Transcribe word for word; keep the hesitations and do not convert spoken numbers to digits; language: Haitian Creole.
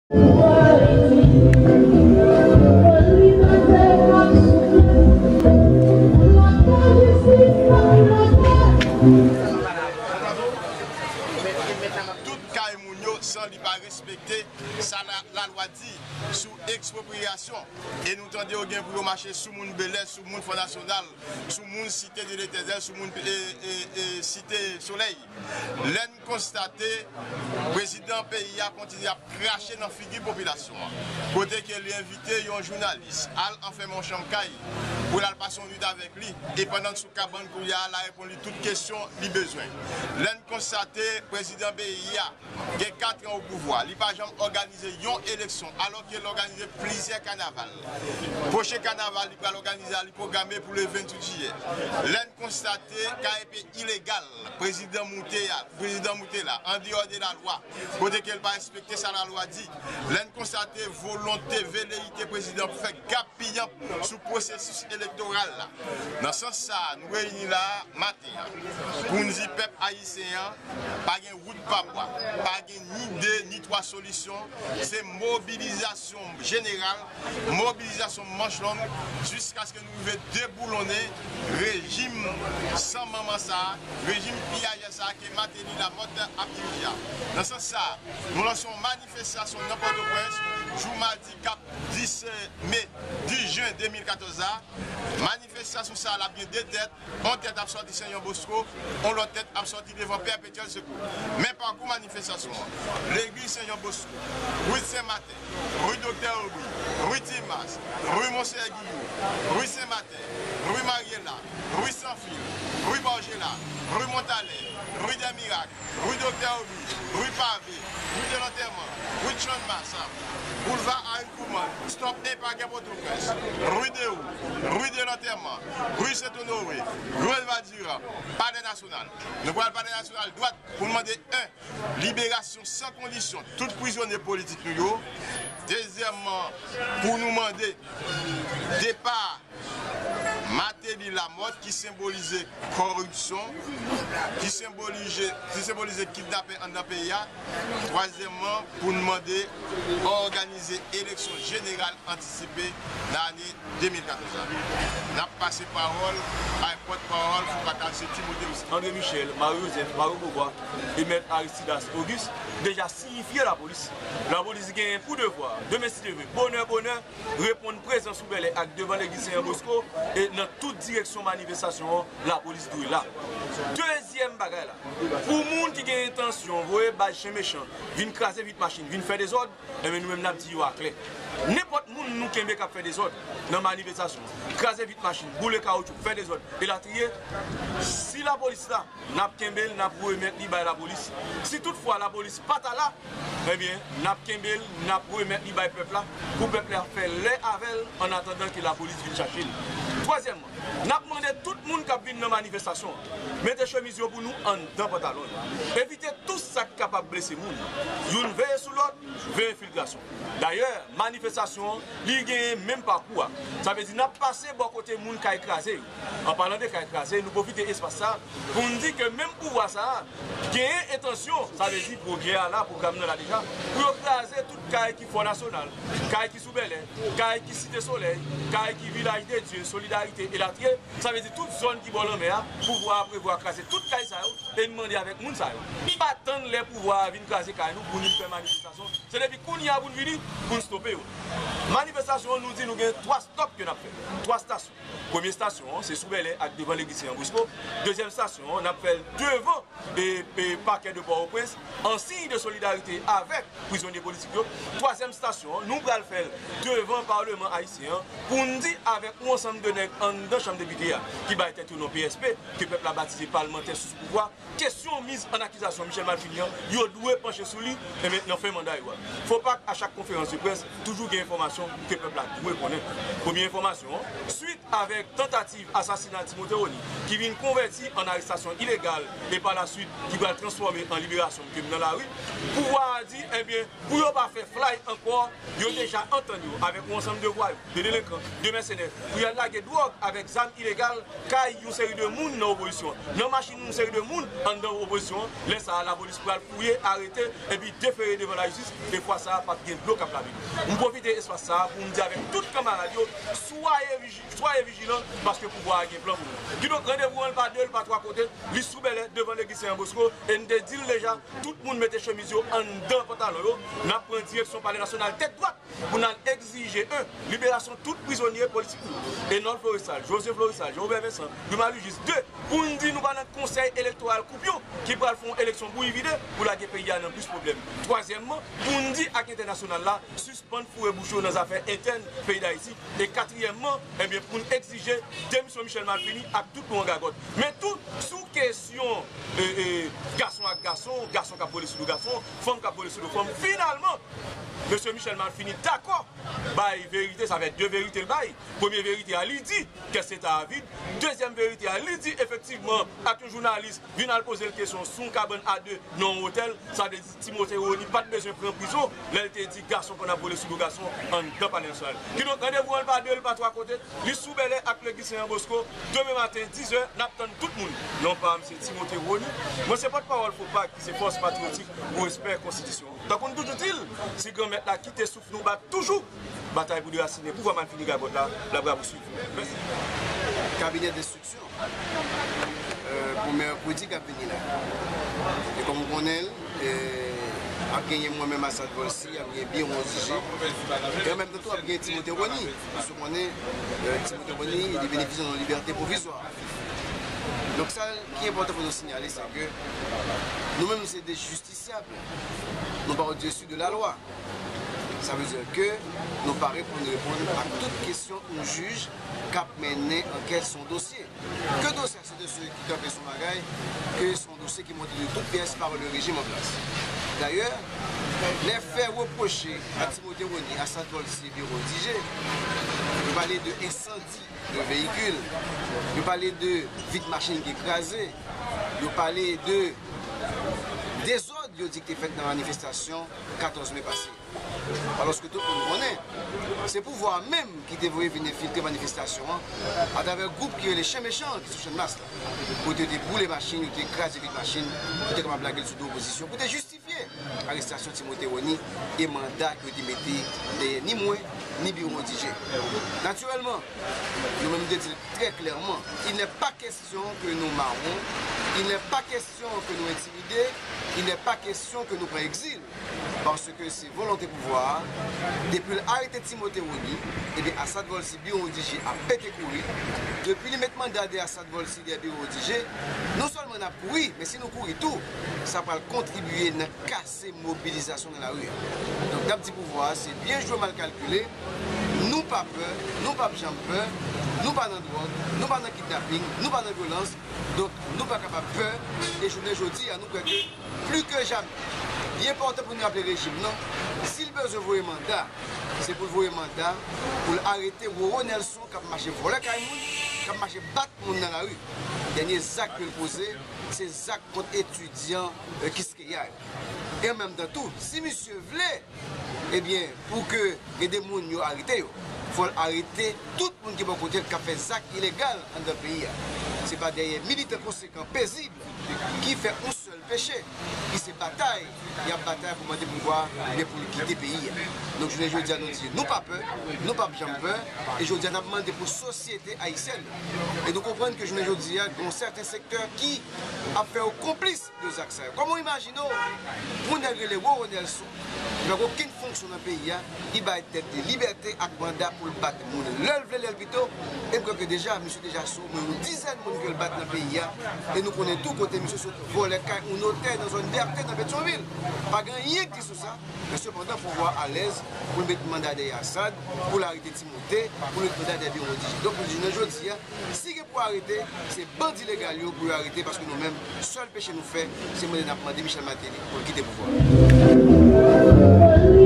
Tout kay moun yo san li pa respekte sa la, lalwa di sou ekspropriyasyon. E nou tande yo gen pou yo mache sou moun Bèlè, sou moun Fò Nasyonal, sou moun Site de Letènèl, sou moun e, e, e, Site Solèy. Lè n konstate prezidan peyi a kontinye ap krache nan figi popilasyon an, kote ke li envite yon jounalis al anfèmen yon chanm kay pou l al pase yon nuit avèk li, e pandan l sou kabann kounye a, l a reponn li tout kesyon li bezwen. Lè n konstate prezidan peyi a gen kat an o pouvwa, li pa janm òganize yon eleksyon, alò ke l òganize plizyè kanaval. Pwochen kanaval li pral òganize a, li pwograme pou le venntuit jiyè. Lè n konstate K E P ilegal prezidan moute a, prezidan moute la, andeyò de lalwa, kote ke l pa respekte sa lalwa di. Lè n konstate volonte veleyite prezidan pou fè gapiyap sou pwosesis elektoral la. Nan sans sa a, nou reyini la a maten an pou n di pèp ayisyen an pa gen wout pa bwa, pa gen ni de ni twa solisyon, se mobilizasyon jeneral, mobilizasyon manch long, jiskaske nou rive deboulonnen rejim san manman sa a, rejim piyajè sa a ke Martelly Lamothe ap dirije a. Nan sans sa a, nou lanse yon manifestasyon nan Pòtoprens, jou madi k ap dis me, dis jen de mil katòz la. Manifestasyon sa a, l ap gen de tèt. Yon tèt ap sòti Sen Jan Bosko, yon lòt tèt ap sòti devan Pèpetyèl Sekou. Men pakou manifestasyon an: Legliz Sen Jan Bosko, wout Sen Maten, ri Doktè Obri, ri Timas, ri Monseyè Giyou, ri Sen Maten, ri Maryela, ri Sanfil, ri Pòjela, ri Montalè, ri Dèmirak, ri Doktè Obri, ri Pave, ri de Lantèman, ri Channmas, boulva Harry Truman, stop e pakè Pòtoprens, ri de Ou, ri de Lantèman, ri Sent Onore, ri Elva Diran, Palè Nasyonal. Nou pral Palè Nasyonal dwat pou n mande, en, liberasyon san kondisyon tout prizonye politik nou yo. Dezyèmman, pou nou mande depa Martelly Lamothe ki senbolize kòripsyon, ki senbolize, ki senbolize kidnapè anndan peyi a. Twazyèmman, pou n mande òganize eleksyon jeneral antisipe nan ane de mil katòz la. N ap pase pawòl bay pòtpawòl Fopakal, se Timote Wisky. André Michel, Marie Joseph, Mario Beauvoir e Mèt Aristidas Auguste deja siyifye lapolis. Lapolis genyen pou devwa, demen si Dye vle, bonè bonè, reponn prezan sou Bèlè ak devan legliz Sen Jan Bosko, e nan tout direksyon manifestasyon an, lapolis dwe la. Dezyèm bagay la, pou moun ki gen entansyon voye baz chen mechan vin kraze vit machin, vin fè dezòd, enben nou menm n ap di yo aklè. Nenpòt moun nou kenbe k ap fè dezòd nan manifestasyon, kraze vit machin, boule kawoutchou, fè dezòd, elatriye, si lapolis la, n ap kenbe l, n ap remèt li bay lapolis. Si toutfwa lapolis pa ta la, ebyen, n ap kenbe l, n ap remèt li bay pèp la, pou pèp la fè lè avè l, annatandan ke lapolis vin chache l. Twazyèmman, n ap mande tout moun k ap vin nan manifestasyon an, mete chemiz yo pou nou anndan pantalon yo. Evite tou sa k kapab blese moun. Youn veye sou lòt, veye enfiltrasyon. Dayè, manifestasyon an, li genyen menm pakou a. Sa vle di, n ap pase bò kote moun kay kraze yo. An palan de kay kraze, nou pwofite espas sa a pou n di ke menm pouvwa sa a genyen entansyon, sa vle di pwojè a la, pwogram nan la deja, pou yo kraze tout kay ki Fò Nasyonal, kay ki sou Bèlè, kay ki Site Solèy, kay ki Vilaj de Dye, Solidarite, elatriye. Sa vle di tout zòn ki bò lanmè a, pouvwa a prevwa kraze tout kay sa yo, e n mande avèk moun sa yo. Pa tann lè pouvwa a vin kraze kay nou pou nou vin fè manifestasyon. Se depi kounye a pou n vini, pou n stope yo. Manifestasyon an, nou di nou gen twa stop ke n ap fè. Twa stasyon. Premye stasyon an, se sou Bèlè ak devan legliz Sen Jan Bosko. Dezyèm stasyon an, n ap fè l devan e, e pakè de Pòtoprens, an siy de solidarite avèk prizonye politik yo. Twazyèm stasyon an, nou pral fè l devan Palman ayisyen an, pou n di avèk yon ansanm de nèg anndan chanm depite a, ki bay tèt yo non P S P, ke pèp la batize palmantè sou pouvwa, kesyon miz an akizasyon Michel Malfini an, yo dwe panche sou li, enben, nan fen manda yo a. Fopak, a chak konferans de près, toujou gen enfòmasyon ke pèp la dwe konnen. Premye enfòmasyon an, swit Avèk tantativ asasina Timote Rony, ki vin konvèti an arestasyon ilegal e pa la swit ki pral transfòme an liberasyon m ke m nan lari, pouvwa a di, ebyen, pou yo pa fè flay ankò, yo deja antann yo avèk yon ansanm de vwayou, de delenkan, de mèsenè, pou y al lage dwòg avèk zam ilegal kay yon seri de moun nan opozisyon, nan machin yon seri de moun anndan opozisyon an. Lè sa a, lapolis pral fouye, arete, epi defere devan lajistis, e fwa sa a, p ap gen dlo k ap lave nou. M pwofite espas sa a pou m di avèk tout kanmarad yo, swaye viji-, swaye vijilan, paske pouvwa a gen plan pou nou. Kidonk, randevou an, l pa de, l pa twa kote, li sou Bèlè, devan legliz Sen Jan Bosko, e n te di l deja, tout moun mete chemiz yo anndan pantalon yo, n ap pran direksyon Palè Nasyonal tèt dwat pou n al egzije, en, liberasyon tout prizonye politik nou yo, Enol Florestal, Josué Florestal, Jean Robert Vincent, Guy Marie-Juste, de, pou n di nou pa nan konsèy elektoral koupyon ki pral fè yon eleksyon bouyi vide pou lage peyi a nan plis pwoblèm. Twazyèmman, pou n di ak entènasyonal la, sispann foure bouch yo nan zafè entèn peyi Dayiti. E katriyèmman, ebyen, pou n egzije demisyon Michel Malfini ak tout nou an gagòt. Men tou, sou kesyon, e, e, gason ak gason, gason k ap vole sou do gason, fanm k ap vole sou do fanm, finalman, mesye Michel Malfini dakò bay verite, sa fè de verite l bay. Premye verite a, li di kès leta a vid. Dezyèm verite a, li di efektivman ak yon jounalis vin al poze l kesyon sou yon kabann a de nan yon otèl, sa vle di Timote Rony pa t bezwen pran prizon lè l te di gason konn ap vole sou do gason anndan Palè Nasyonal. Kidonk, randevou an, l pa de, l pa twa kote, li sou Bèlè ak legliz Sen Jan Bosko. Demen maten, diz è, n ap tann tout moun. Non pa m se Timote Rony. Mwen se pòtpawòl FOPAK, ki se Fòs Patriyotik pou Respè Konstitisyon. Tankou n toujou di l, si Granmèt la kite souf nou bat toujou, batay pou derasinen pouvwa malfini gagòt la, l ap rapousuiv. Mèsi. Kabinè enstriksyon, euh, pou mèkredi k ap vini la. E kòm ou konnen l, euh, ap genyen mwen menm, Assad Volcy, ap genyen Biron Dijé. E an menm tan tou, ap genyen Timote Rony. Paske ou konnen, euh, Timote Rony, li benefisye yon libète pwovizwa. Donk, sa ki enpòtan pou nou siyale, se ke nou menm, se de jistisyab. Nou pa odesi de lalwa. Sa vle di ke nou pare pou n reponn ak tout kesyon yon jij k ap mennen ankèt sou yon dosye. Ke dosye a se dosye ki kanpe sou bagay, ke se yon dosye ki monte de tout pyès par le régime en place. Dayè, lè fè repwoche a Timote Rony, Assad Volcy, Biron Dijé, yo pale de ensandi de veyikil, yo pale de vit machin ki kraze, yo pale de dezòd yo di ki te fèt nan manifestasyon katòz me pase. Alòske tout moun konnen, se pouvwa a menm ki te voye vin enfiltre manifestasyon an atravè gwoup ki rele Chen Mechan, ki sou Channmas la. Kote yo te boule machin, yo te kraze vit machin, yo te kapab lage l sou do opozisyon, pou te jistifye arestasyon Timote Rony e manda ke yo te mete dèyè ni mwen, ni Biron Dijé. Natirèlman, nou menm, nou te di l trè klèman, il n'est pas question que nous marrons, il n'est pas question que nous intimidés, il n'est pas question que nous pran egzil. Paske se volonte pouvwa a. Depi l arete Timote Rony, ebyen, Assad Volcy, Biron Dijé ap pete kouri. Depi li met manda dèyè Assad Volcy, dèyè Biron Dijé, non sèlman n ap kouri, men si nou kouri tou, sa pral kontribye nan kase mobilizasyon nan lari a. Donk, n ap di pouvwa a, se byen jwe, mal kalkile. Nou pa pè, nou p ap janm pè, nou pa nan dwòg, nou pa nan kidnaping, nou pa nan vyolans. Donk, nou pa kapab pè, e jounen jodi a, nou kwè ke pli ke jamè, li enpòtan pou nou raple rejim nan, si l bezwen voye manda, se pou l voye manda pou l arete Roro Nelson k ap mache vòlè kay moun, k ap mache bat moun nan lari. Dènye zak ke l poze, se zak kont etidyan, e, Kiskeya yo. E an menm tan tou, si misye vle, ebyen, pou ke gen de moun yo arete yo, fò l arete tout moun ki bò kote l k ap fè zak ilegal anndan peyi a. Se pa dèyè militan konsekan, pezib, ki fè yon sèl peche, ki se batay y ap batay pou mande pouvwa a, ebyen, pou l kite peyi a. Donk, jounen jodi a, nou di, nou pa pè, nou p ap janm pè, e jodi a, n ap mande pou sosyete ayisyèn nan. E nou konprann ke jounen jodi a, gen yon sèten sektè ki ap fè yo konplis de zak sa yo. Kòman w imajine w pou yon nèg rele Roro Nelson, li pa gen okenn fonksyon nan peyi a, li bay tèt li libète ak manda pou l bat moun lè l vle, lè l pito, e m kwè ke deja, misye deja sou omwen yon dizèn moun ke l bat nan peyi a, e nou konnen tou kote misye sot vòlè kay yon notè nan zòn Bètè nan Petyonvil. Pa gen anyen ki di sou sa, men sepandan, pouvwa a alèz pou l met manda dèyè Assad, pou l arete Timote, pou l met manda dèyè Biron Dijé. Donk, jounen jodi a, si gen pou arete, se bandi legal yo pou yo arete, paske nou menm, sèl peche nou fè, se mande, n ap mande Michel Martelly pou l kite pouvwa a.